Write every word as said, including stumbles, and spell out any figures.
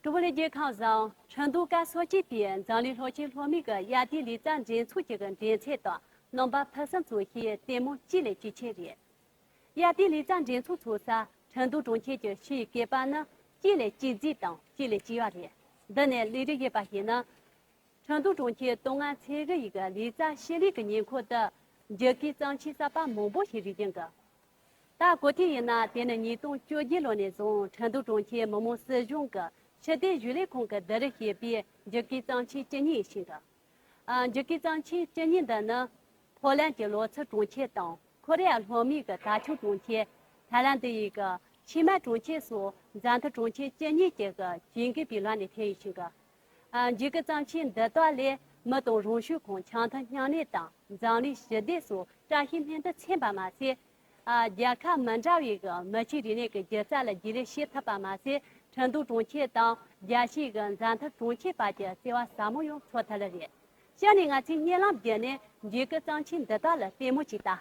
གྲོགས་པོ་ལྷན་རྒྱས་ཁམས་བཟང་། ཁྲིན་ཏུའུ་སྐབས་སོ་གཅིག་པའི་འཛམ་གླིང་སློབ་ཆེན་སློབ་མའི་གི་དབྱར་དུས་ལུས་རྩལ་འགྲན་ཚོགས་ཀྱི་གི་འགྲན་ཚད་དང་རྣམ་པ་ཕུན་སུམ་ཚོགས་ཤིང་ལྟད་མོ་གཅིག་ལས་གཅིག་ཆེ་རེད། དབྱར་དུས་ལུས་རྩལ་འགྲན་ཚོགས་ཚོགས་ས་ཁྲིན་ཏུའུ་གྲོང་ཁྱེར་གྱི་ཕྱིའི་བཀོད་པ་ནི་གཅིག་ལས་གཅིག་མཛེས་དང་གཅིག་ལས་གཅིག་ཡག་རེད། འདི་ནས་ལས་རིགས་ཡོད་པ་ཞིག་ནི། ཁྲིན་ཏུའུ་གྲོང་ཁྱེར་ཏོང་ང་ཚེ་རིང་ཡི་གི་ལུས་རྩལ་ཞི་ལུས་ཀྱི་ཉེ་འཁོར་དུ་འགྱུར་ཁུག་གཙང་ཆུའི་གསར་པ་མང་པོ་ཞིག་རིག་བཞིན་གི། ད་གོ་ཐོས་ཡིན་ན་དེ་ནི་ཉིས་སྟོང་བཅོ་བརྒྱད་ལོ་ནས་བཟུང་ཁྲིན་ཏུའུ་གྲོང་ཁྱེར་མི་དམངས་སྲིད་གཞུང་གི་ཕྱི་སྡོད་གཞུང་ལས་ཁང་གིས་བསྡུ་རུབ་བྱས་པའི་འགྱུར་ཁུག་གཙང་ཆུའི་བཅུ་གཉིས་ཡིན་ཞིང་གི། ཨ། འགྱུར་ཁུག་གཙང་ཆུའི་བཅུ་གཉིས་འདི་ནི་ཕོ་ལན་གྱི་ལོ་ཚིར་གྲོང་ཁྱེར་དང་ཁོ་རེ་ཡ་ལྷོ་མའི་གི་དར་ཕྱུག་གྲོང་ཁྱེར། ཐའི་ལན་ཏི་ཡི་གི་ཆི་མན་གྲོང་ཁྱེར་སོགས་མཛའ་མཐུན་གྲོང་ཁྱེར་བཅུ་གཉིས་ཀྱི་གི་ཇུས་འགོད་པའི་ལམ་ནས་ཐོན་ཡོད་ཞིང་གི། ཨ། འགྱུར་ཁུག་གཙང་ཆུའི་འདི་དག་ལས་མི་དང་རང་སྐྱོང་ཁང་འཆམ་མཐུན་མཉམ་གནས་དང་འཛམ་གླིང་ཞི་བདེ་སོགས་བཀྲ་ཤིས་སྨོན་འདུན་མཚོན་པ་མ་ཟད། ཨ། རྒྱལ་ཁབ་མི་འདྲ་བའི་གི་མི་ཆོས་རིག་གནས་ཀྱི་སྒྱུ་རྩལ་ལ་རྒྱུས་ལོན་བྱེད་ཐུབ་པ་མ་ཟད། ཁྲིན་ཏུའུ་གྲོང་ཁྱེར་དང་རྒྱལ་སྤྱིའི་གི་མཛའ་མཐུན་གྲོང་ཁྱེར་བར་གྱི་བརྩེ་བ་ཟབ་མོ་ཡང་ཚོགས་ཐུབ་ལེ་རེད། གཞི་ནས་ང་ཚོས་བརྙན་ལམ་བརྒྱུད་ནས་འགྱུར་ཁུག་གཙང་ཆུ་འདི་དག་ལ་ལྟད་མོ་ཅིག་ལྟ།